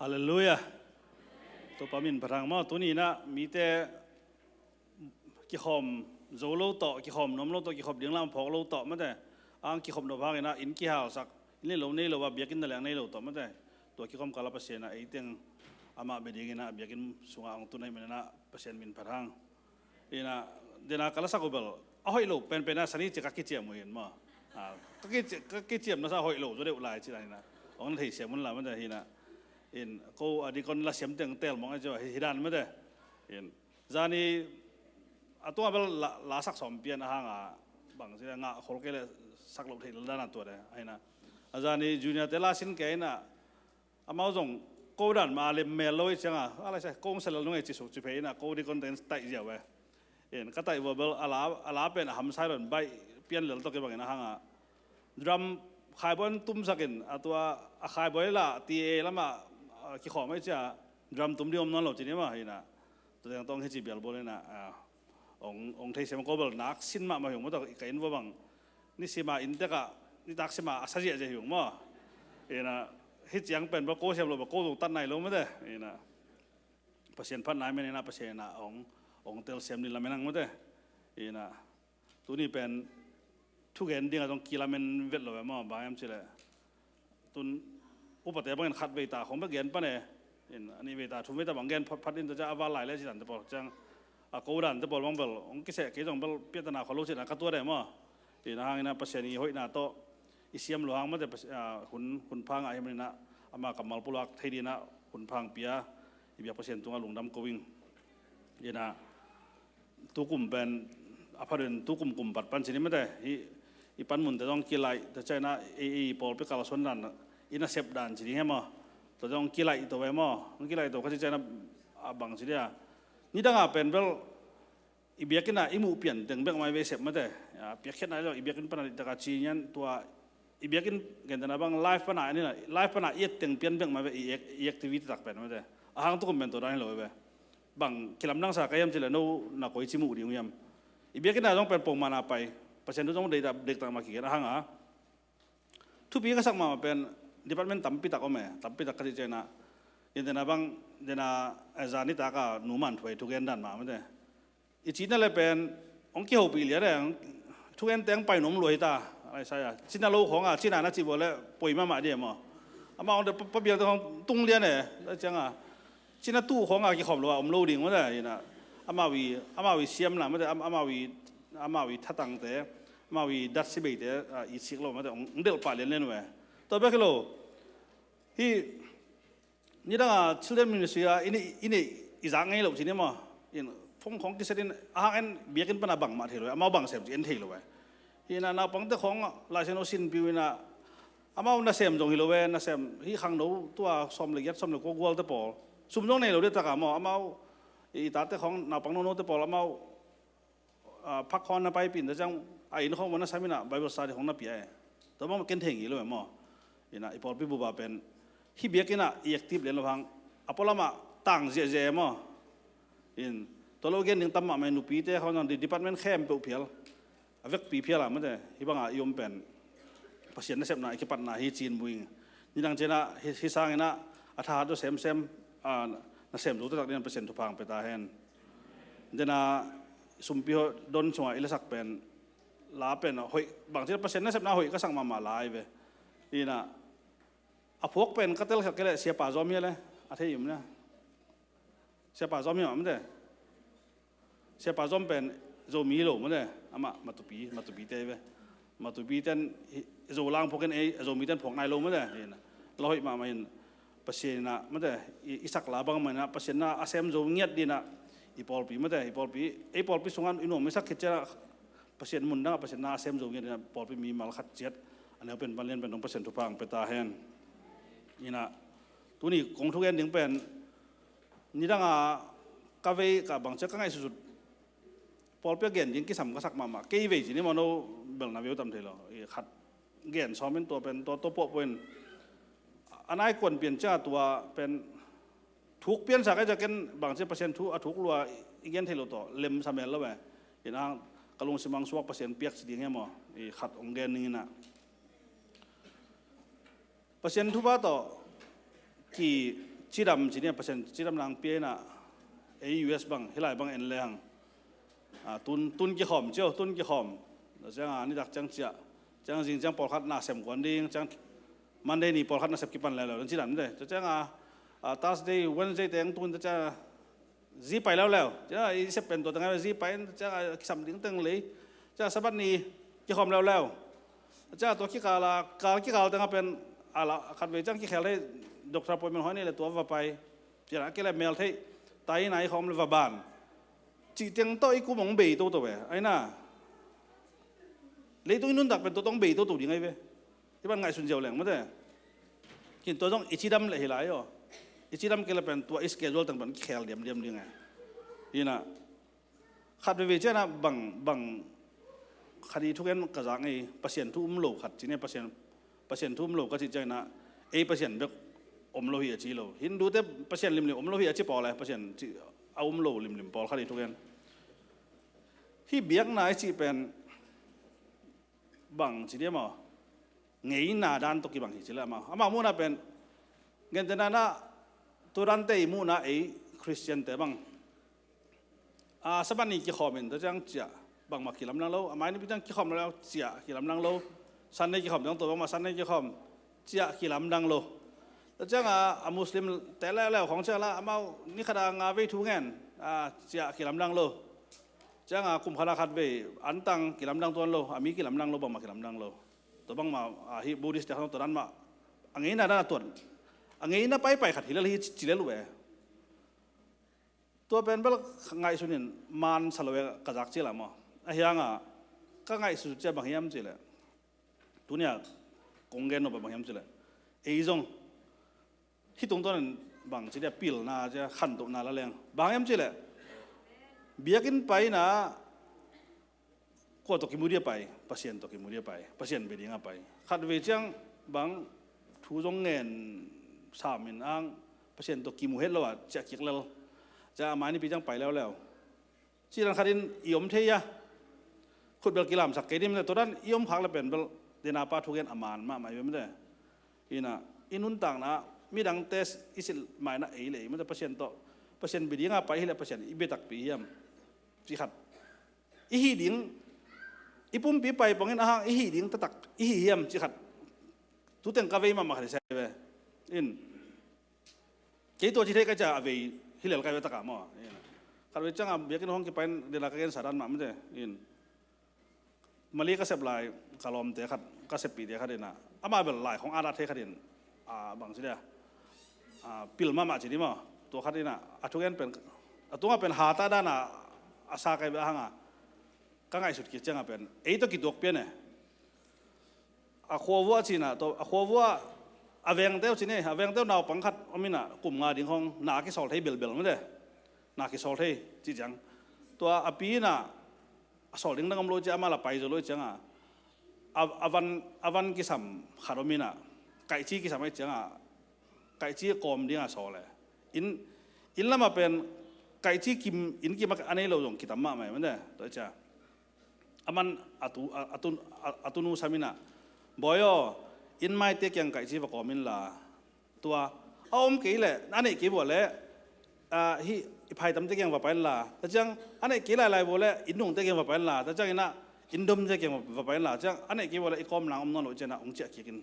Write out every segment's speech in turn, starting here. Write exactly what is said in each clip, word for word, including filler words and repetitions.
Halleluiah. Topa min phat hang maw. Tuni inah mite kikhawm zo lo tawh, kikhawm nuam lo tawh, kikhawm ding lam phawk lo tawh mate, ang kikhawm nop hang inah inn kihalsak, inn le lo nei lo a, biakinn na leng nei lo tawh mate, tua kikhawm kala Pasian ah eiteng amah bia ding inah biakinn sungah hong tun ahih man inah Pasian min phat hang. Inah dena ka lasak uh bel a hoih lo penpen a sani ci ka kiciam uh hin maw. Ka kiciam nasa a hoih lo zaw deuh lai ci inah hong na theisiam un la mate hinah. In ko a dikon lasiam teng tel mawng a ci uh hi dan mate. In zani a tunga bel lasak sawm pian a hanga bang ci ngah khol kei le sak loh theih lel dan a tua de a hinah. A zani junior te lasin kei inah amau zong ko dan ma a lem mel lo i cianga a laisa ko hong sa lel nung ei ci suk ci phei inah ko dikon teng taih ziau e. In ka taih vua bel a la pen a hamsai lo in baih pian lel tawh kibang in a hanga drum khaibuai in tumsak in a tua a khaibuai la T A lamah kikhawm ei cia drum tum ding om nawn lo ci ni mah hinah. Tua teng tawng hi ci bialbual inah ong theisiam ko bel nak sin mahmah hi ung maw tawh ka inn vua bang nisima inntekah nitak sima a sa ziahziah hi ung maw. Inah hi ciang pen bel ko siam lo bel ko zong tat nai lo mate inah Pasian phat nai men inah Pasian inah ong telsiam ni lamen ang mate. Inah tuni pen thugen dingah zong kilamen vet lo e maw bang em cileh. Tun upate bangin khat veita khong bek gen pan e. In a nih veita thum veita bang gen phat in tua ciang a val lai le ci dante pawl ciang a ko dante pawl bang bel hong kiseh kei zong bel piahtana khol lo cihna ka tuat e maw. In a hang inah Pasian i hoihna tawh i siam lo hang mate hun hun phang ah hi man inah ama kammal pulak thei dinah hun phang pia i biak Pasian tungah lungdam ko ing. Inah tukum pen a phat in tukum kum pat pan ci ni mate hi i panmunte zong kilaih ta cianah ei pawlpi kalsuan dan i nasep dan ci ding he maw. Tua zong kilaih to ve maw hong kilaih to ka ci cianah a bang ci dia. Nidanga pen bel i biakinn ah i muh pian teng bek mai vei sep mate. Piakkhiatna zong i biakinn pana dihtaka ci nian tua i biakinn gentena bang live pana i et teng pian bek mai ve i activity tak pen mate. A hang tukum pen to dan hi lo ve. Bang kilamdang sa ka hiam cileh no na koi ci muh ding uh hiam. I biakinn ah zong pen pongmana pai Pasian thu zong deihtak mah kigen a hanga thupi ka sak mahmah pen department tampitak om e tampitak ka cih cianah. Gentena bang dena za nitaka numan thuai thugen dan mah mate. I cina le pen hong kihopih lian e thugen teng pai nuam lua hita. Aisaya cina lo khonga cina na cih vua le poi mahmah dia maw. Amah hong pabiang te khong tung lian e cianga cina tuh khonga kikhawm lo a om lo ding mate inah amau i amau i siamna mate amau i amau i thatangte amau i datsi beite i sik lo mate hong delh pah lianlian uh e. Tua bek hi lo hi. Nidanga children ministry a i neih i zak ngei lo ci ni maw. In phone khong kiset in a hang en biakinn pana bangmah thei lo e amau bang sem ci en thei lo e. Hinah naupangte khong laisen o sinpiu inah amau nasem zong hi lo e nasem hi khangno tua sawm le giat sawm le kua gualte pawl sum zong nei lo de taka maw amau i tate khong naupang nonote pawl amau phak khong na paipih in ta ciang a inn khong maw na sam inah Bible study khong na pia e. Tua bang ken thei ngei lo e maw. Inah i pawlpi buba pen hi biakinn ah i active lian lo hang a pualamah tang ziahziah e maw. In tua lo gen ding tam mahmah nupite khong zong department khempeuh phial a vekpi phial a mate hi banga i om pen Pasian nasepna i kipatna hi ci-in mu ing. Nidang cianah hi sanginah a thahat uh semsem nasem zo taktak dingin Pasian thupha hong pia ta hen. Dena sumpi don sungah i lasak pen la pen hoih bang cianah Pasian nasepna hoih ka sak mahmah lai ve. Inah a phuak pen ka telkhiat kei leh siapa zawm hi a le a thei um na. Siapa zawm hi mah mate. Siapa zawm pen Zomi hi lo mate. Amah Matupi Matupi te hi ve. Matupi ten Zolang phuak in ei Zomi ten phuak nai lo mate. La hoih mahmah in Pasian inah mate i sak la bang mah inah Pasian na a sem zo ngiat dinah i pawlpi mate i pawlpi ei pawlpi sungah i nuam i sak khit cianah Pasian mundangah Pasian na a sem zo ngiat dinah pawlpi mimal khat ciat a neu pen panlian pen dong Pasian thupha hong pia ta hen. Inah tuni kong thugen ding pen nidanga ka vei ka bangcia ka ngaihsutsut pawlpi a gen ding kisam ka sak mahmah kei vei ci ni maw no bel na vei uh tam thei lo i khat gen sawmin tua pen tua tua puahpuah in a nai kuan pian cia tua pen thuk piansa ka i cia ken bangcia Pasian thu a thuk lua i gen thei lo tawh lemsa mel lo ve. Inah ka lungsim ang suak Pasian piak ci ding he maw i khat hong gen ning inah Pasian thupha tawh ki cidam ci ni a, Pasian cidam nang pia in a, ei U S bang hih lai bang en lehang, a, tun, tun kikhawm cio, tun kikhawm. Ciang a, nitak ciang ciah, ciang zing ciang pawlkhat na sem kuan ding, ciang Monday ni pawlkhat na sep kipan leuleu, cidam de. Ciang a, a, Thursday, Wednesday teng tun ciang a, zi pai leuleu. Ciang a, i sep pen tua teng a zi pai in, ciang a, kisam ding teng lei. Ciang a, Sabbath ni kikhawm leuleu. Ciang a, tua kikal a, kal kikal teng a pen, a la, khatvei ciang kikhel thei, doctor appointment hoi ni le tua va pai. Ciang a, kei le mel thei, tai na i khawm le va ban. Cih teng tawh i kum hong bei toto ve. Ai na. Leitung i nuntak pen tua tawh hong bei toto ding ai ve. I ban ngaihsun ziau leng mate. Kin tua zong i cidam le hi lai aw. I cidam kei le pen tua i schedule teng pen kikhel diamdiam ding e. Hi na. Khat veve ciang a bang, bang khat i thugen ka zak ngei, Pasian thu um lo khat ci ni, Pasian, Pasian thu um lo ka cih ciang a, ei Pasian bek om lo hi a ci lo. Hindute Pasian limlim om lo hi a ci pawl e, Pasian ci a um lo limlim pawl khat i thugen. Hih biakna i cih pen bang ci diam aw? Ngeina dan tawh kibang hi ci le amau. Amau muhna pen, gentehna na, tua dante i muhna ei Khristiante bang. A, Sabbath ni kikhawm in, tua ciang ciah, bangmah kilamdang lo. A mai nipi ciang kikhawm lo, ciah kilamdang lo. Sunday kikhawm ciang tua bangmah Sunday kikhawm, ciah kilamdang lo. Tua ciang a, a Muslim te leuleu khawng ciang la, amau ni khat a nga vei thu ngen, a, ciah kilamdang lo. Ciang a, kum khat a khat vei, antang kilamdang tuan lo, a mi kilamdang lo, bangmah kilamdang lo. Tua bangmah, a, hih Buddhist te khawng tua dan mah, a ngeina dan a tuan. A ngeina paipai khat hi lel hi ci lel uh e. Tua pen bel ngaihsun in man sa lo e ka zak ci la maw. A hiang a, ka ngaihsut ciang bang hiam ci le. Tunia kong gen nop bang hiam ci le. Ei zong. Hih tungtawn in bang ci dia pilna cia khantohna la leng. Bang hiam ci le. Biakinn paina kua tawh kimu dia pai, Pasian tawh kimu dia pai, Pasian bia dinga pai. Khat vei ciang bang thu zong ngen sam in ang Pasian tawh kimu het lo a ciah kik lel. Ciah a mai nipi ciang pai leuleu. Ci dan khat in i om thei a. Khut bel kilamsak kei dim le tua dan i om khak le pen bel dena pa thu gen a man mahmah i bem de. Ina, i nuntakna midangte i silh maina ei le ei mate Pasian tawh, Pasian bia dinga pai hi le Pasian i bia takpi hiam. Ci khat. I hih ding, i pumpi pai pongin a hang i hih ding taktak i hih hiam ci khat. Tuteng ka vei mahmah khat i sai ve. In. Kei tua ci thei ka cia a vei hi lel ka ve taka maw. In. Khat vei ciang a biakinn hong kipai in dena ka gen sa dan mah mate. In. Mali ka sep lai ka lawmte khat, ka seppihte khat in a. Amah bel lai khong adat thei khat in. A bang ci dia. A, pil mahmah ci di maw. Tua khat in a, a thugen pen, a tunga pen hata dan a, a sa kai bel a hang a. Ka ngaihsut kik ciang a pen. Ei tawh kituak pian e. A khuavua ci na, tua, a khuavua a vengteu ci ne, a vengteu naupang khat om in a kum nga ding hong, na kisawl thei belbel mate. Na kisawl thei, ci ciang. Tua a pi in a, a sawl ding dang om lo ciang, amah la pai zo lo ciang a. A, a van, a van kisam khat om in a, kaihci kisam a ciang a, kaihci kawm ding a sawl e. In, inn lam a pen, kaihci kim, inn kim a nei lo zong kitam mahmah e, mate, tua cia. A man, a tu, a, a tu, a, a tunu sam in a, bawi aw, inn maite kiang kaihci va kawm in la, tua, a om kei le, a neih kei vua le, a, hih, i phaitamte kiang va pai in la. Tua ciang, a neih kei lailai vua le, inn nungte kiang va pai in la. Tua ciang in a, inn domte kiang va pai in la. Ciang, a neih kei vua le, i kawm nang om nawn lo ciang a, hong ciah kik in.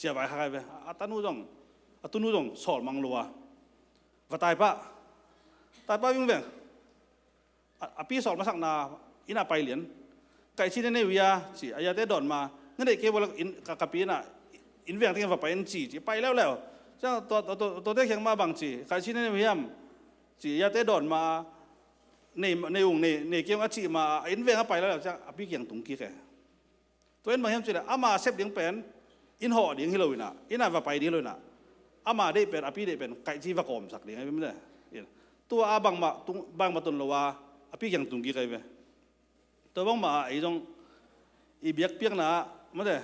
Cia vai kha kai ve. A, a tanu zong, a tunu zong, sawl mang lua. Va tai pah. Tai pah vingveng. A, a pi sawl masakna in a pai lian. Kaihci na nei uh hia, ci, a yate dawn ma, na neih kei vua le in, ka, ka pi in a, inn veng teng va pai in ci, ci, pai leuleu. Ciang tua, tua, tua, tuate kiang ma bang ci, kaihci na nei uh hiam, ci, a yate dawn ma, nei, nei ung, nei, nei kei ung a ci ma, a inn veng a pai leuleu, ciang a pi kiang tung kik e. Tua in bang hiam ci le, ama sep ding pen, inn hawh ding hi lo in a, inn a va pai ding hi lo in a, ama deih pen, a pi deih pen, kaihci va kawmsak ding, a hi ve mate. Tua a bangmah, tung, bangmah tun lo a, a pi kiang tung kik a hi ve. Tua bangmah a, ei zong, i biakpiakna, mate,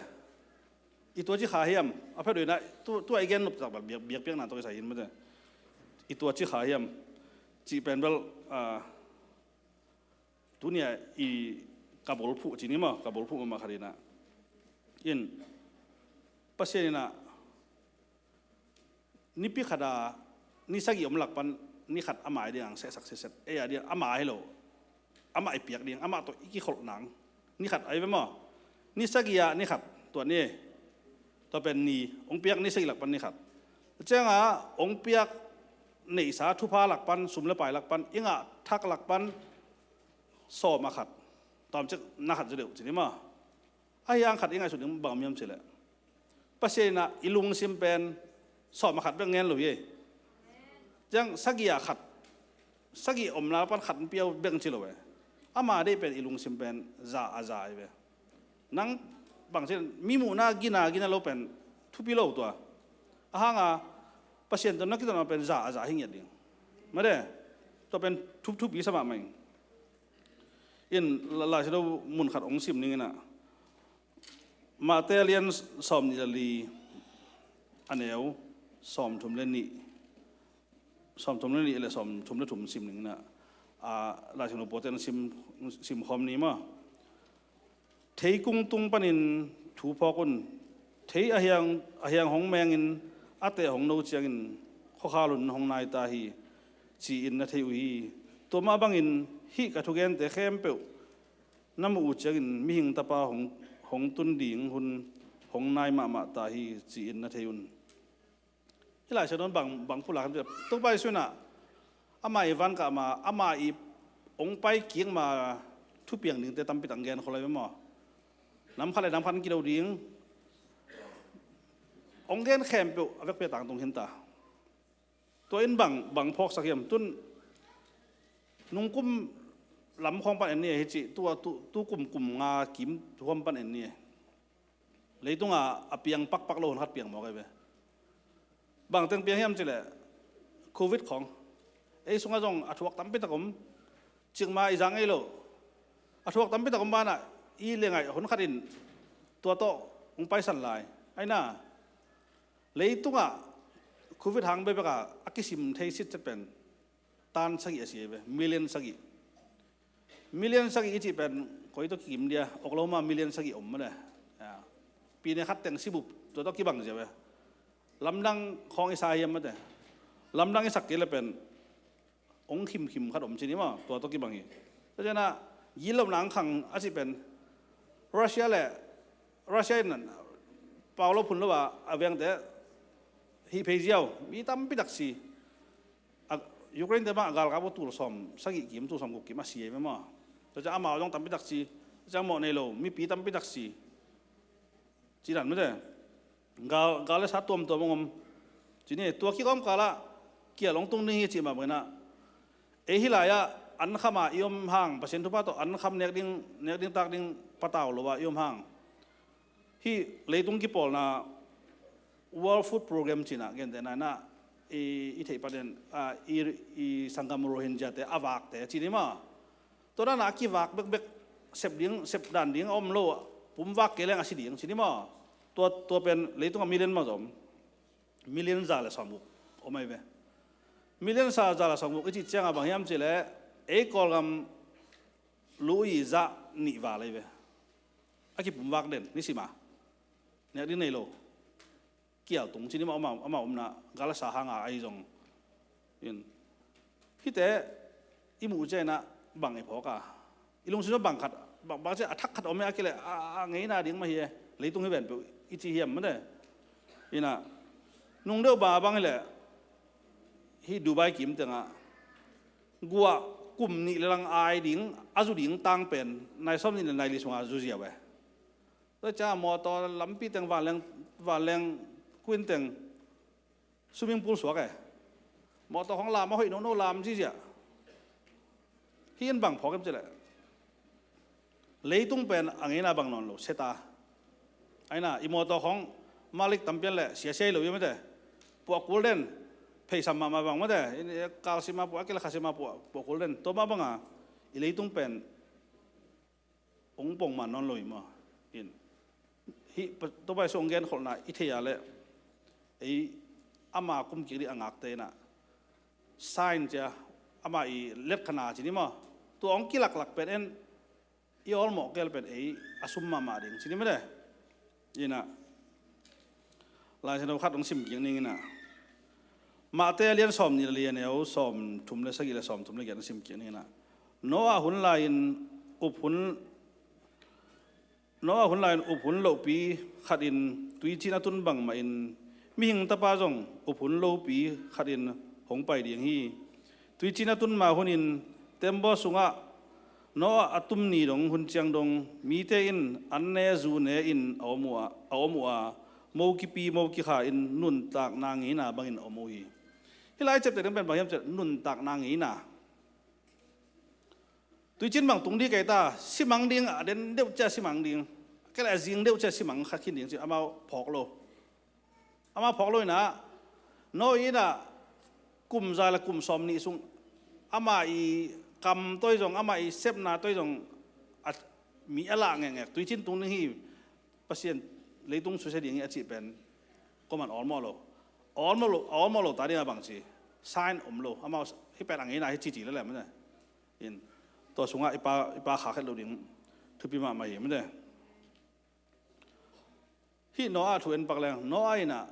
i tua ci kha hiam, a phet duina, tu, tua i gen nop tak bel, biak, biakpiakna tua kisai hin, mate. I tua ci kha hiam, cih pen bel, a, tunia i ka bol phuh ci ni maw, ka bol phuh mahmah khat in a. In, Pasian in a, nipi khat a, Ni sagih om lak pan ni khat ama ding ang sehsak sehset. Ei a ding ama hi lo. Amah i piak ding, amah tawh i kikholh nang. Ni khat ai ve maw? Ni sagih ah ni khat tua ni. Tua pen ni, hong piak ni sagih lak pan ni khat. Ciangah hong piak neihsa thupha lak pan, sum le pai lak pan, i ngah thak lak pan sawm a khat. Tawm cik na khat zu deuh ci ni maw? Ahi ang khat i ngaihsut ding bang miam cileh, Pasian inah i lungsim pen sawm a khat bek ngen lo hi. Ciang sagih a khat, sagih omna pan khat piau bek ci lo e. Ama deih pen i lungsim pen za a za hi ve. Nang bang ci mi muhna gina gina lo pen thupi lo tua. Ahanga Pasian tawh na kituahna pen za a za hi ngiat ding. Made tua pen thupthupi sa mahmah ing. In Lai Siangtho mun khat hong sim ning inah, Mate a lian sawm nih le li, a neu sawm thum le nih, sawm thum le nih le sawm thum le thum sim ning inah, a, Lai Siangtho pawlte'n sim, sim khawm ni maw? Theikung tung panin thu phawk un. Thei a hiang, a hiang hong mengin, a teh hong no ciangin khuakhal un hong nai ta hi, ci-in na thei uh hi. Tua mah bangin hih ka thugente khempeuh na muh uh ciangin mihing tapa hong, hong tun ding hun hong nai mahmah ta hi, ci-in na thei un. Hih Lai Siangtho in bang, bang pulak hiam cih leh, Topa Jesu inah ama i van kah ma, ama i hong pai kik ma thupiang dingte tampi tak gen khol lai ve maw? Nam khat le nam khat kido ding. Hong gen khempeuh a vekpi a tangtung hi ta. Tua in bang, bang phawksak hiam? Tun nungkum lam khawng pan en ni hi cih, tua tu, tu kum, kum nga kim huam pan en ni. Leitunga a piang pakpak lo hun khat piang mawk ai ve. Bang teng piang hiam cih leh Covid khawng. Ei sungah zong a thuak tampi tak om. Cikmah i zang ei lo. A thuak tampi tak om banah i le ngaih hun khat in tua tawh hong paisan lai. Aina, leitungah Covid hang bekbek a, a kisim thei sitset pen tan sagih a si ai ve, million sagih. Million sagih i cih pen koi tawh kikim dia, Oklahoma million sagih om mate. Ya. Pine khat teng sibup tua tawh kibang zia ve. Lamdang khawng i sa hiam mate. Lamdang i sak kei le pen hong khimkhim khat om ci ni maw, tua tawh kibang hi. Tua cianah gilo nang khang a cih pen Russia le, Russia in pau lo phun lo a, a vengte hih phei ziau, mi tampi tak si. A, Ukraine te mah a galkap uh tul sawm sagih kim, tul sawm guk kim a si ei ve maw? Tua ciang amau zong tampi tak si, tua ciang mawh nei lo mipi tampi tak si. Ci dan mate. Gal, gal le sa tuamtuam hong om. Ci ni, tua kik a om kalah kial hong tung ding hi cih mah bangin ah, ei hih lai-ah an kham a i om hang, Pasian thupha tawh an kham nek ding, nek ding tak ding patau lo a i om hang, hih leitung kipawlna World Food Program cih na gentehna inah i, i theih paden, a, i, i sanggam Rohingya te a vakte ci ni maw? Tua dan a kivak bekbek, sep ding, sep dan ding a om lo, pumvak kei leng a si ding ci ni maw? Tua, tua pen leitungah million mah zom. Million za le sawm guk om ai ve. Million za, za le sawm guk i cih ciangah bang hiam cih leh ei Kawlgam lu i zah nih val ai ve. A kipumvak den, nisim a. Nek ding nei lo. Kial tung ci ni maw, ama, ama omna gal le sa hanga ahi zong. In. Hihte i muh ciangin ah bang i phawk a, i lungsim ah bang khat, bang, bang ci a thak khat om e, a kileh a, a ngeina ding mah hi e, leitung hi ven peuh i ci hiam mate. Inah nung deuh ba bang hileh hih Dubai kim tengah guah kum nih le lang ai ding, a zu ding tang pen nai sawm nih le nai li sungah zu ziau e. Tua ciang mawtaw lampi teng vanleng, vanleng kuin teng swimming pool suak e. Mawtaw khawng lam a hoih nono lam ziziah. Hih in bang phawk em cileh, leitung pen a ngeina bang nawn lo seta. Aina i mawtaw khawng malik tampian le siasia hi lo i mate. Puah kul den, pheisam mahmah bang mate. Kalsima puah, a kila khasima puah, puah kul den. Tua mah banga i leitung pen hong pongman nawn lo hi maw? In, hih Topa Jesu hong genkholhna i thei a leh ei ama kum kik dih a ngakte inah sign cia, ama i letkhanna ci ni maw? Tua hong kilaklak pen en i awlmawh kel pen ei a sum mahmah ding ci ni mate. Inah Lai Siangtho khat hong sim kik ning inah, Mate a lian sawm nih le li, a neu sawm thum le sagih le sawm thum le giat na sim kik ni. Noah hun lai-in up hun Noah hun lai-in up hun lohpi khatin tuicin a tun bangmahin Mihing Tapa zong up hun lohpi khatin hong pai ding hi. Tuicin a tun ma hunin tembaw sungah Noah a tum ni dong hun ciang dong mite in an ne zu ne in a om uh a, a om uh a, mo kipi mo kikha in nuntakna ngeina bangin a om uh hi. Hih lai ciapteh ding pen bang hiam cih leh nuntakna ngeina. Tuicin bang tung ding kei ta, simang ding, a den deuh cia simang ding, kei le a zing deuh cia simang kha khin ding ci amau phawk lo. Amau phawk lo inah, Noah inah kum za le kum sawm nih sung amah i kam toi zong, amah i sepna toi zong a, mi a lah ngekngek, tuicin tung ding hi, Pasian leitung susia ding hi a cih pen kuaman awlmawh lo. Awlmawh lo, awlmawh lo ta ding a bang ci, sign om lo. Amau hih pen a ngeina hi ci ci le le mate. In, tua sungah i pa, i pa kha khet lo ding thupi mahmah hi mate. Hih Noah thu en pak leng, Noah inah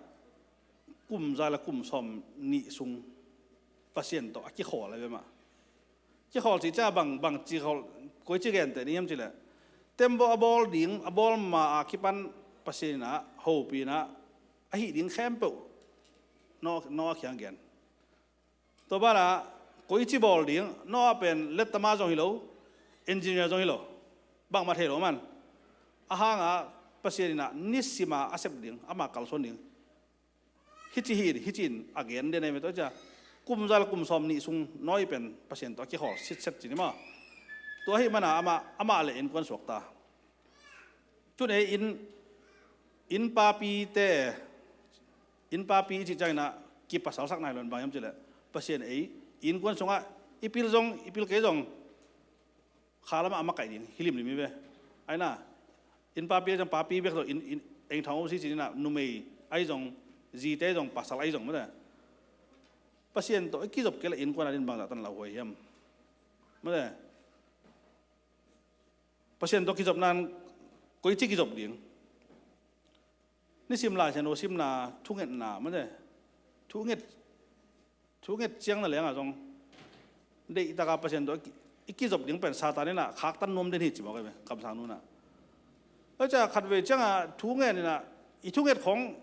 kum za le kum sawm nih sung Pasian tawh a kikhawl a ve mah. Kikhawl cih ciang bang, bang ci khawl, koi ci genteh ding hiam cih leh tembaw a bawl ding, a bawl ma a kipan Pasian inah hopih inah a hih ding khempeuh Noah, Noah kiang gen. Tua banah koi ci bawl ding, Noah pen lettama zong hi lo, engineer zong hi lo, bangmah thei lo man. A hangah Pasian inah nisima a sep ding, ama kalsuan ding. Hici hi, hici in a gen den ei mate cia. Kum za le kum sawm nih sung Noah pen Pasian tawh a kikhawl sitset ci ni maw. Tua ahih mana amah, amah le innkuan suak ta. Cun ei inn, inn papite, inn papi i cih ciangin ah kipasalsak nai lo in bang hiam cih leh Pasian ei innkuan sungah i pil zong, i pil kei zong kha lamah a makaih ding hi limlim hi ve. Aina, inn papi a ciang papi bek lo, inn, inn, eng thang om si cih inah numei ahi zong, zite ahi zong, pasal ahi zong mate. Pasian tawh i kizop kei leh innkuan a din bangzah tan lauhuai hiam? Mate. Pasian tawh kizopna in koici kizop ding? Nisim Lai Siangtho simna, thungetna mate. Thunget, thunget ciang na lengah zong deihtaka Pasian tawh i ki, i kizop ding pen Satan inah khaktan nuam den hi ci mawk ei ve, kamsang nunah. Tua ciah khatvei ciangah thungen inah i thunget khong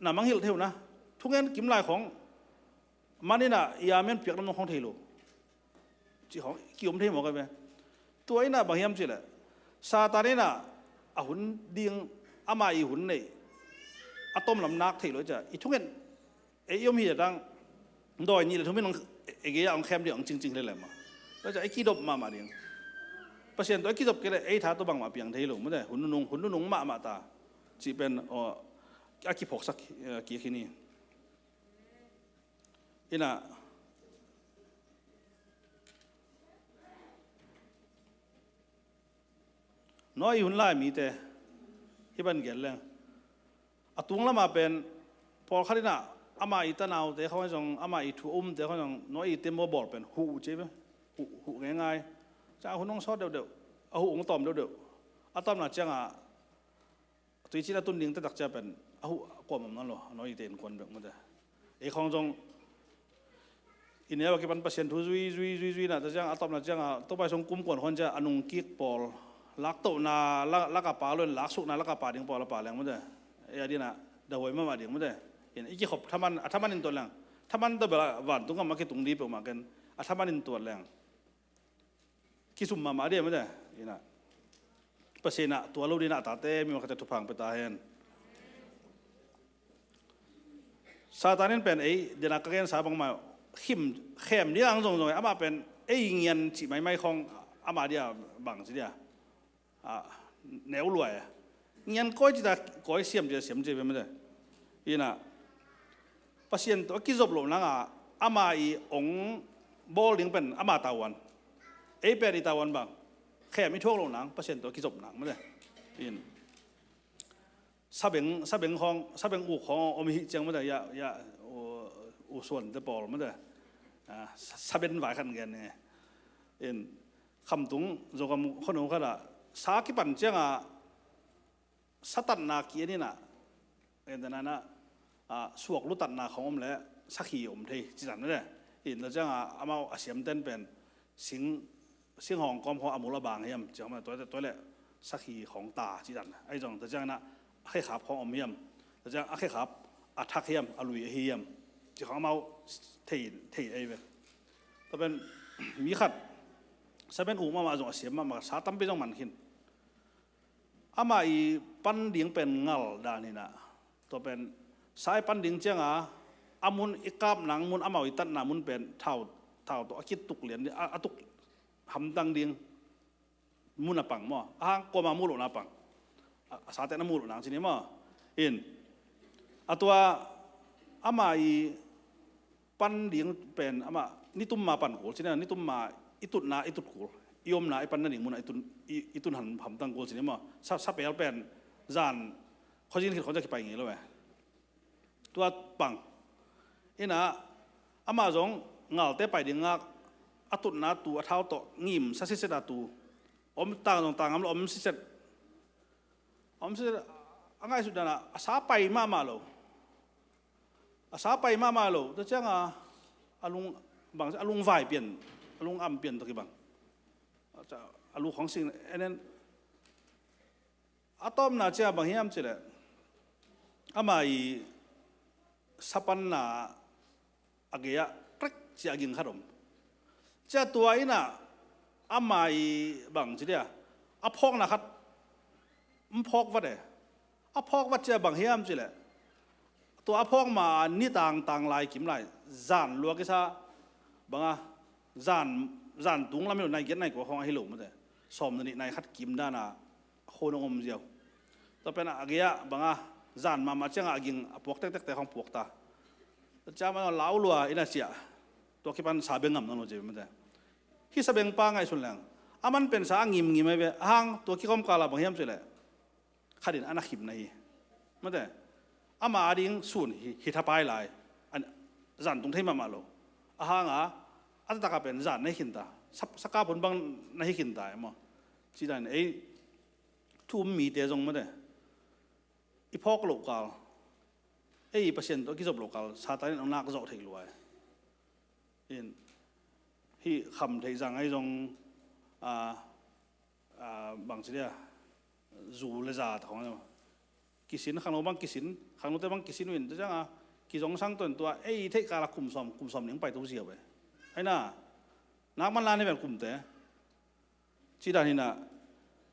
na mangngilh thei uh na. Thungen kim lai khong man inah i amen piak lam nong khong thei lo. Cih khong kiom thei mawk a ve. Tua inah bang hiam cih leh Satan inah a hun ding, ama i hun neih a tawmlam nak thei lo ciah i thungen ei i om hi a tang dawi nih le thum in hong, e, e gei-ah hong khem ding hong cingcing hi leleh maw. Tua ciah ei kidop mahmah ding. Pasian tawh ei kizop kei leh ei tha tawh bangmah piang thei lo mate. Hun nunung, hun nunung mahmah ta. Cih pen, aw, a kiphawksak, eh, kik hi ni. Inah Noah i hun lai mite hih ban gen leng a tung lamah pen pawlkhat inah ama i tanaute khawng ahi zong, ama i thu a umte khawng ahi zong Noah i tembaw bawl pen huh uh ci ve. Huh, huh ngeingai. Ciah a hun hong sawt deuhdeuh, a huh hong tawm deuhdeuh. A tawmna ciangah tuicin a tun ding taktak ciah pen a huh kuamah om nawn lo, a Noah i te innkuan bek mate. Ei khawng zong i neu a kipan Pasian thu zui, zui, zui, zui na ta ciang, a tawpna ciangah Topa i sung kumkuan khawn ciah a nungkik pawl, laktohna la, lak a pa lo in laksukna lak a pa ding pawl a pa leng mate. Ei a dinah dahuai mahmah ding mate. In i kikhop thaman, a thaman in tuat leng. Thaman tawh bel a vantung gam a kitung ding peuhmah ken a thaman in tuat leng kisum mahmah ding mate. Inah Pasian inah tua lo dinah a tate mi mah khat ciah thupha hong pia ta hen. Satan in pen ei, dena ka gensa bangmah khim, khem ding ang zongzong ei, amah pen ei ngian cih maimai khawng amah dia bang ci dia. A, neu luai a. Ngian kawi cita kawi, siam cita siam ci ve mate. Inah Pasian tawh a kizop loh nanga ama i ong bawl ding pen ama tavuan. Ei pen i tavuan bang khem i thuak loh nang, Pasian tawh a kizop nang mate. In sabeng, sabeng khawng, sabeng uk khawng om i hih ciang mate, ya, ya, u, u suante pawl mate. A, sa, saben vai khan gen ne. In khamtung Zogam khonung khatah sa kipan ciangah sa tatna ki-en inah, en tena inah, a, suak lu tatna khawng om leh sakhi om thei ci dan na de. In tua cianga amau a siamten pen sing, singhawng kawm khawng a mul a bang hiam ci khawng, tua, tua le sakhi khawng ta ci dan. Ahi zong tua ciangin a khekhap khawng om hiam, tua ciang a khekhap a thak hiam, a lui ahi hiam ci khawng amau thei, thei ei ve. Tua pen mi khat sa pen uk mahmah zong a siam mahmah, sa tampi zong man khin. Amah i pan ding pen ngal dan hi na. Tua pen sa i pan ding cianga a mun i kap nang mun, amau i tatna mun pen thau, thau tawh a kituk lian ding, a, a tuk hamtang ding mun a pang maw, a hang kuama muh lohna pang. A, a sate na muh loh nang ci ni maw. In a tua amah i pan ding pen amah nitum ma pan kul ci ni, nitum ma i tutna i tut kul, i omna i panna ding munah i tun, i, i tun ham, hamtang kul ci ni maw. Sa, sapel pen zan khuazin khit khuazin kipai ngei lo e. Tua pang ina amah zong ngalte pai ding ngak a tutna tu a thau tawh ngim sa siset a tu om tang zong tang ngam lo om siset. Om siset a ngaihsut dana a sa pai mahmah lo. A sa pai mahmah lo. Tua cianga a lung, bang a lung vai pian, a lung am pian tawh kibang. A lu khong sing enen a tawpna cia bang hiam cileh amah i sapanna a gei-ah krik cia a ging khat om. Cia tua inah amah i bang ci dia a phawkna khat, n phawk vat e. A phawk vat cia bang hiam cileh tua a phawk ma ni tangtang lai kim lai zan lua kisa banga zan, zan tung lam hi lo, nai giat nai kua khawng ahi lo mate. Sawm na nih nai khat kim dana khonung om ziau. Tua pen a gei-ah banga zan mahmah cianga a ging a puak tektekte khawng puak ta. Tua ciama lau lua ina ciah tua kipan sa beng ngam nang lo cia mate. Hi sa beng pa ngaihsun leng a man pen sa a ngimngim ai ve. A hang tua kikhawm kala bang hiam cileh khatin a na khimna hi mate. Ama a ding sun hi, hi thapai lai. Zan tung thei mahmah lo. A hanga a taktak a pen zan na hi khinta. Sa, sakap hun bang na hi khinta e maw. Ci dan ei thu um mite zong mate i phawk loh kal, ei Pasian tawh a kizop loh kal Satan in hong nak zawh theih lua e. In hih kham theih zang ahi zong a, a, bang ci dia zu le za ta khong kisin, khangno bang kisin, khangnote bang kisin uh in tua cianga kizong sang tuan tua ei theih kala kum sawm, kum sawm ning pai to ziau e. Aina nak man la ni ven kumte. Ci dan hinah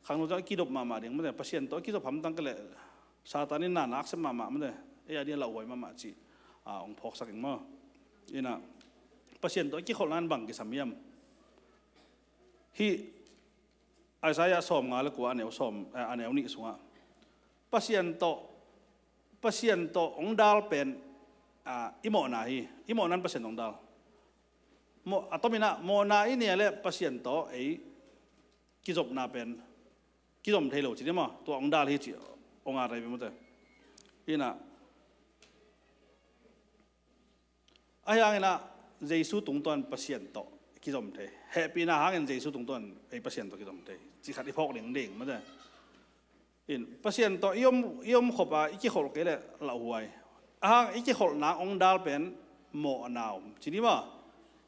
khangno tawh a kidop mahmah ding mate. Pasian tawh a kizop hamtang kei leh Satan in na naksep mahmah mate. Ei a ding a lauhuai mahmah ci a hong phawksak ing maw. Inah Pasian tawh a kikholhna in bang kisam hiam? Hih Isaiah sawm nga le kua a neu sawm, eh, a neu nih sungah Pasian tawh, Pasian tawh hong dal pen, ah, i mawhna hi. I mawhna in Pasian tawh hong dal. Mawh, a tominah mawhna i nia le Pasian tawh ei kizopna pen kizom thei lo ci ni maw. Tua hong dal hi ci hong a rai mate. Inah ahi hanginah Jesu tungtawn Pasian tawh kizom thei. Hehpihna hangin Jesu tungtawn ei Pasian tawh kizom thei ci khat i phawk ding ding mate. In Pasian tawh i om, i om khop a i kikholh kei leh lauhuai. A hang i kikholhna hong dal pen mawhna om ci ni maw.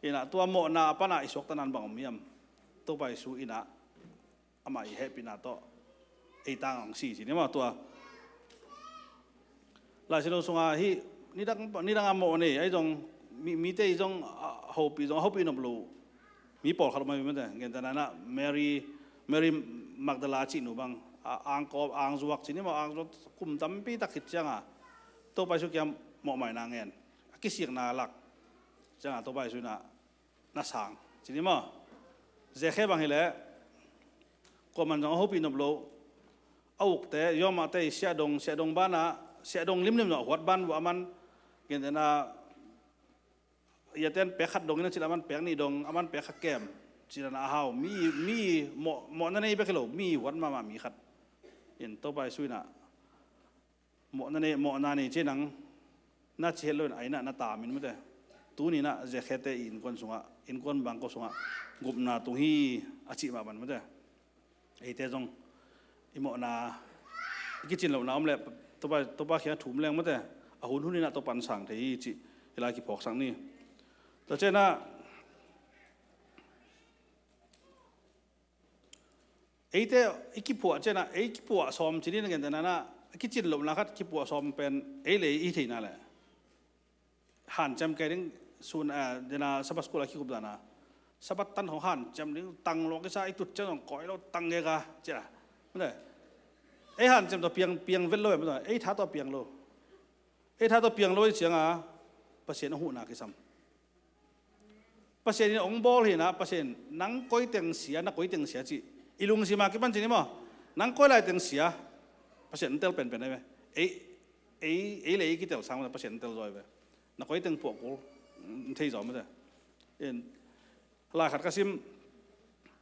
Inah tua mawhna a pana i suaktanan bang om hiam? Topa Jesu inah amah i hehpihna tawh ei tang hong si ci ni maw. Tua Lai Siangtho sunga hih nidang, nidang a mawh nei ahi zong mi, mite i zong a hopih zong a hopih nop lo mi pawlkhat om ahi mate. Gentehna inah Mary, Mary Magdala cihnu bang a, angkawp angzuak ci ni maw, angzuak kum tampi tak khit cianga Topa Jesu kiang mawhmaina ngen a kisikna lak cianga Topa Jesu inah na sang ci ni maw. Zekhe bang hileh kuaman zong a hopih nop lo. A ukte Yawmahte i siahdong, siahdong banah siahdong limlim zong a huat ban uh a man gentehna iaten pek khat dong in a cil a man pek nih dong, a man pek khat kem. Ci dan a hau mi, mi mawh, mawhna nei bek hi lo, mi huat mahmah mi khat. In Topa Jesu inah mawhna nei, mawhna nei ci nang na ci het loin a inah na tamin mate. Tuninah Zekhete i innkuan sungah, innkuan bangkua sungah gupna tung hi a cih mah ban mate. Eite zong i mawhna i kicin lohna om leh Topa, Topa kiang a thum leng mate. A hun hun inah Topa in sang thei hi cih Hih lai kiphawksak ni. Tua cianah eite i kiphuah cianah, ei kiphuah sawm cinin a gentehna-ah, a kicin lohna khat kiphuah sawm pen ei le ei i theihna le hanciam kei ding. Sun a dena Sabbath school a kikup dana Sabbath tan hong hanciam ding, tang lo kisa, i tut ciang hong koi lo, tang ngeka cia. Ei hanciam tawh piang, piang vet lo em, ei tha tawh piang lo. Ei tha tawh piang lo i cianga Pasian a huhna kisam. Pasian in hong bawl hina, Pasian nang koi teng sia, na koi teng sia cih i lungsima kipan cin i maw. Nang koi lai teng sia, Pasian an tel penpen ai ve. Ei, ei, ei le ei kitel sang Pasian an tel zaw ai ve. Na koi teng puah kul, thei zaw mate. In lai khat ka sim,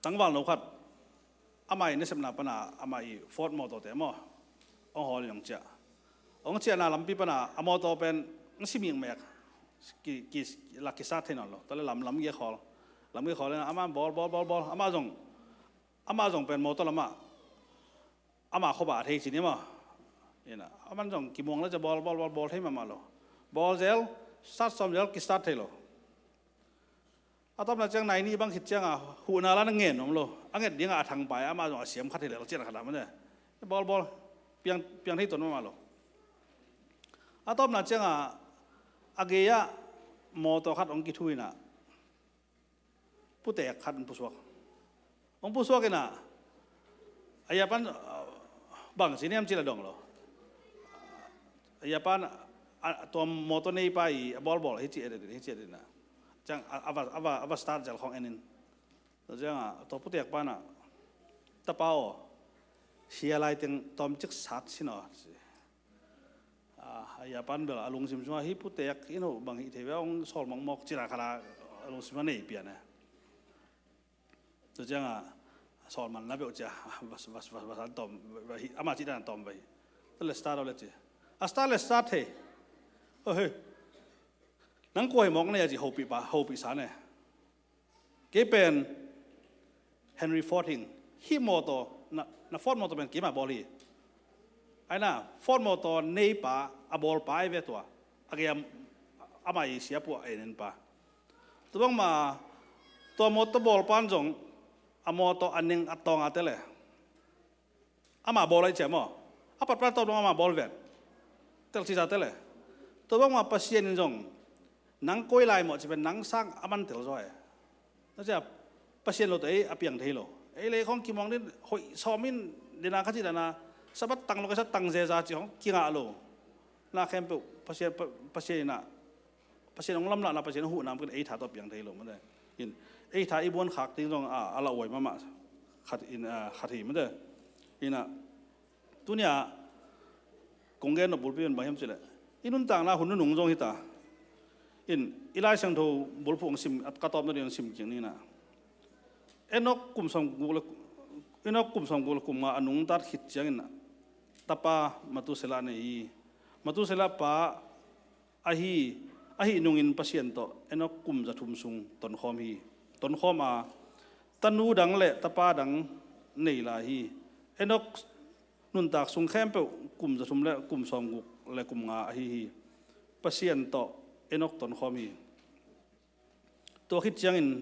tangval no khat, amah i nasepna pana amah i Ford mawtawte maw, hong hawl in hong ciah. Hong ciahna lampi pana a mawtaw pen hong si mikmek, ki, ki, lak kisat thei nawn lo. Tua le lam, lam gek hawl, lam gek hawl in amah bawl, bawl, bawl, bawl. Amah zong, amah zong pen mawtaw lamah ama khuapa a thei cin i maw. Ina, aman zong kimuang le cia bawl, bawl, bawl, bawl thei mahmah lo. Bawl zel, start sawm zel, kistart thei lo. A tawpna ciang nai nih bang khit cianga huhna la na ngen om lo. A nget dinga a thangpai amah zong a siam khat hi lel cian khat a mate. Bawl, bawl, piang, piang thei tuan mahmah lo. A tawpna cianga a gei-ah mawtaw khat hong kithu ina, putek khat hong pusuak. Hong pusuak ina, a yapan, ah, bang ci niam ci la dong lo. A yapan, ah, tua mawtaw neipa i a bawlbawl hi ci edet, hi ci edet ina. Ciang a, a va, a va, a va start zel khong enin. Tua cianga tua putek pana, tapa aw, sia lai teng tawmcik sat sin aw, ci. A, a yapan bel a lungsim sungah hih putek in hoh bang hih thei ve, hong sawl mawkmawk cina khat a lungsim a nei pian e. Tua cianga sawl man la beuh cia, vas, vas, vas, vas, an tawm, va, va, hi, ama cih dan an tawm va hi. Tua le start aw le ci. A start le start thei. Oh, hei. Nang kua hi mawk nei a ci hopih pa, hopih sa ne. Kei pen Henry Ford hing. Hih mawtaw, na, na Ford mawtaw pen keima bawl hi. Aina, Ford mawtaw neipa, a bawlpa ai ve tua. A gei a, ama i siapuah a enin pa. Tua bangma, tua mawtaw bawlpan zong, a mawtaw a neng a tawng a tele. Ama bawl ai cia maw. A patpat tawh dong ama bawl ven. Tel cisa tele. Tua bangma Pasian in zong nang koi lai maw ci pen nang sang a man tel zaw e. Na cia Pasian lo teh ei a piang thei lo. Ei lei khong kimawng din hoih sawm in dina kha ci dana Sabbath tang lo kaisa tang zeza ci khong kingah lo. Na khempeuh Pasian, Pa-, Pasian inah Pasian hong lamlahna, Pasian hong huhna pen ei tha tawh piang thei lo mate. In, ei tha i buan khak ding zong a, a lauhuai mahmah khat in, a, khat hi mate. Inah, tunia kong gen nop bulpi pen bang hiam cileh, i nuntakna hun nunung zong hita. In, i Lai Siangtho bulphuh hong sim, a, ka tawpna ding hong sim kik ninah. Enok kum sawmguk le, Enok kum sawmguk le kum nga a nungtat khit ciangin tapa Methuselah nei hi. Methuselah pa ahi, ahi nungin Pasian tawh Enok kum zathum sung tonkhawm hi. Tonkhawm a, tanu dang le tapa dang nei lai hi. Enok nuntak sung khempeuh kum zathum le kum sawmguk le kum nga ahi hi. Pasian tawh Enok tonkhawm hi. Tua khit ciangin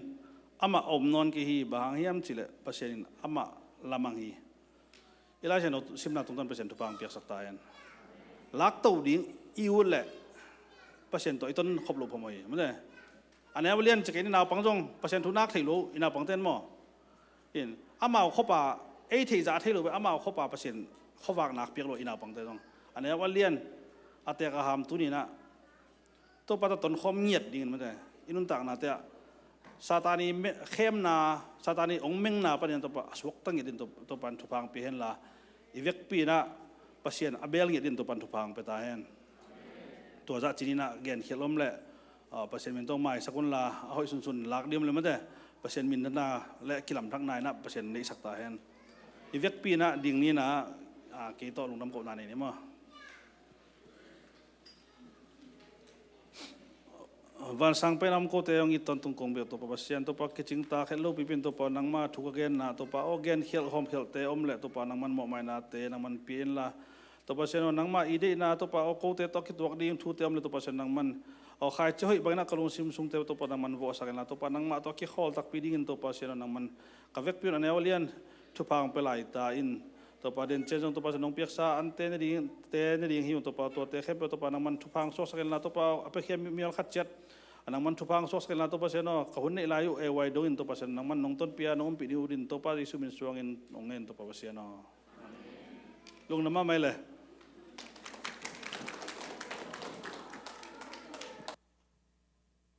amah a om nawn kei hi, bang hang hiam cileh Pasian in amah lamang hi. I Lai Siangtho simna tungtawn Pasian thupha hong piaksak ta hen. Lakto ding i ut leh Pasian tawh i ton khop loh phamawh hi mate. A neu a lian ci kei ni, naupang zong Pasian thu nak thei lo i naupangte in maw. In, amau khuapa, ei theih zah thei lo ve, amau khuapa Pasian khuavak nak piak lo i naupangte zong. A neu a lian, a tek a ham tuninah Topa tawh tonkhawm ngiat dingin mate, i nuntaknate ah Satan i me-, khemna, Satan i hong mengna panin Topa a suakta ngiat din Topa, Topa in thupha hong pia henla, i vekpi inah Pasian a beel ngiat din Topa in thupha hong pia ta hen. Tua zah cininah genkhial om le, a, Pasian min tawh maisak unla, a hoih sunsun lak ding om le mate, Pasian minthana le kilamthakna inah Pasian neihsak ta hen. I vekpi inah ding ninah, a, kei tawh lungdam kohna nei ni maw. Vansang pen a om kote hong it tawntung kong bia Topa Pasian, Topa kicingta khet lopipi in Topa nangma thu ka genna, Topa aw genkhialh hawmkhialhte om le Topa nangman mawhmainate nangman pia inla, Topa Pasian aw nangma i deihna, Topa aw kote tawh kituak ding thute om le Topa Pasian nangman Aw, khaici hoih bangin ah ka lungsim sungte uh Topa nangman vawhsak inla Topa, nangmah tawh a kikhawl takpi dingin Topa Pasian aw, nangman ka vekpi un a neu a lian thupha hong pia lai ta in. Topa, den ciang zong Topa Pasian nong piaksa ante ne ding, te ne ding hi ung Topa, tuate khempeuh Topa nangman thupha hong suaksak inla Topa, a piakhia mial khat ciat a nangman thupha hong suaksak inla Topa Pasian aw, ka hun neih lai uh A Y dongin Topa Pasian nangman nong tonpih a nong ompih ding uh din Topa Jesu min suangin hong ngen Topa Pasian aw. Lungdam mahmah i le.